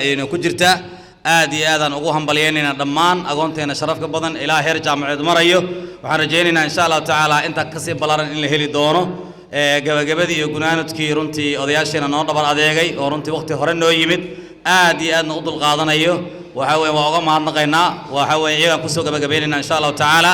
Ayayna ku jirtaa. Aad iyo aadaan ugu hambalyaynaynaa dhammaan agoonteena sharafka badan ilaa heer jaamaceed marayo. Waxaan rajaynaynaa, insha Allahu tacaala, intaa kasii ballaaran in la heli doono. Gabagabadii iyo gunaanudkii, runtii odayaasheena noo dhabar adeegay oo runtii waqti hore noo yimid, aad iyo aadna u dulqaadanayo, waxa weeye waa uga mahadnaqaynaa. Waxa weeye iyagaan kusoo gabagabaynaynaa, insha Allahu tacaala,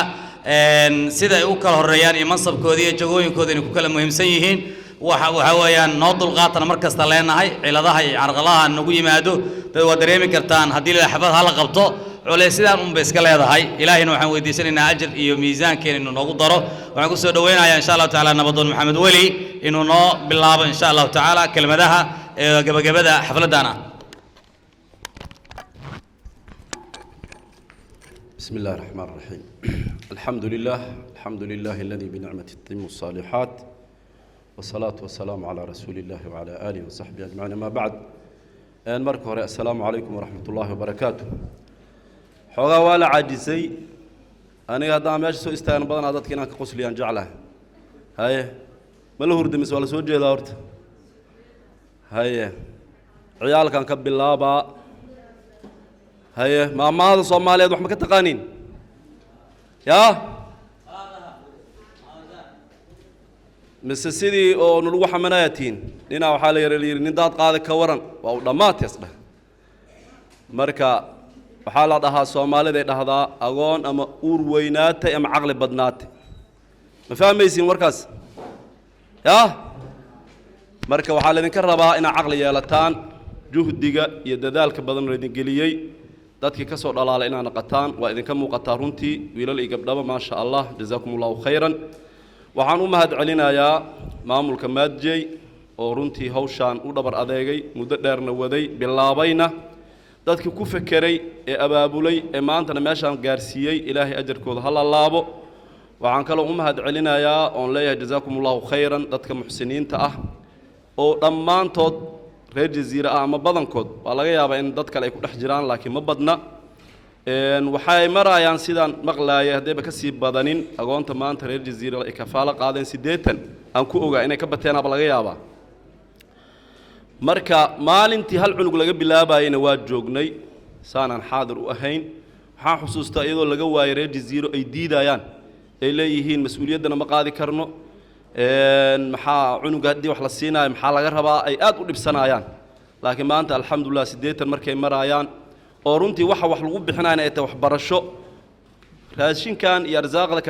sida ay u kala horeeyaan iyo mansabkoodii iyo jagooyinkooda inay ku kala muhiimsan yihiin. Waxa weeyaan noo dulqaatana mar kasta leenahay ciladaha iyo carqaladaha nagu yimaado. Dad waa dareemi kartaan, haddii la xabad hala qabto, culaysyadaan unbay iska leedahay. Ilaahayna waxaan weydiisanaynaa ajir iyo miisaankeena inuu noogu daro. Waxaan kusoo dhaweynayaa, insha Allahu tacaala, nabadoon Maxamed Weli inuu noo bilaabo, insha Allahu tacaala, kelmadaha ee gabagabada xafladdan ah. بسم الله الرحمن الرحيم. الحمد لله، الحمد لله الذي بنعمته تتم الصالحات، والصلاة والسلام على رسول الله وعلى آله وصحبه أجمعين، ما بعد. Een marka hore, assalaamu calaykum waraxmat ullaahi wabarakaatu. Xoogaa waa la caajisay. Aniga haddaan meesha soo istaagan, badanaa dadka inaan ka qosliyaan jeclahay. Haye, ma la hurda mise waa la soo jeedaa horta? Haye, ciyaalkan ka bilaabaa. Haye, maamaahda Soomaaliyeed wax ma ka taqaaniin? Yaa mise sidii oo nalagu xamanaya tihiin? Ninaa waxaa la yara la yidhi, nin daad qaada ka waran, waa uu dhammaatay isdheh. Marka waxaa la dhahaa, Soomaaliday dhahdaa, agoon ama uur weynaatay ama caqli badnaatay. Ma fahmaysiin warkaas? Yaa marka waxaa laydinka rabaa inaad caqli yeelataan, juhdiga iyo dadaalka badan laydin geliyey dadkii ka soo dhalaalay inaad naqataan. Waa idinka muuqataa runtii, wiilal iyo gabdhaba, maasha Allah, jazaakum Allahu khayran. Waxaan u mahad celinayaa maamulka Maadjey oo runtii hawshaan u dhabar adeegay, muddo dheerna waday, bilaabayna, dadkii ku fekeray ee abaabulay ee maantana meeshaan gaarsiiyey. Ilaahay ajarkooda ha laalaabo. Waxaan kaloo u mahad celinayaa oon leeyahay jazaakum Allahu khayran dadka muxsiniinta ah oo dhammaantood reer Jaziira ah ama badankood. Waa laga yaabaa in dad kale ay ku dhex jiraan, laakiin ma badna. Waxay marayaan, sidaan maqlaayay, haddayba ka sii badanin agoonta maanta reer Jaziira ay kafaalo qaadeen 80 aan ku ogaa, inay ka bateenaaba laga yaabaa. Marka maalintii hal cunug laga bilaabayena waa joognay, saanaan xaadir u ahayn. Waxaan xusuustaa iyadoo laga waayay reer Jaziiro, ay diidayaan, ay leeyihiin mas-uuliyaddana ma qaadi karno, maxaa cunuga haddii wax la siinaayo maxaa laga rabaa, ay aad u dhibsanayaan. Laakiin maanta, alxamdulilah, 80 markay maraayaan, oo runtii waxa wax lagu bixinayana ay tahay waxbarasho, raashinkan iyo arsaaqda kale.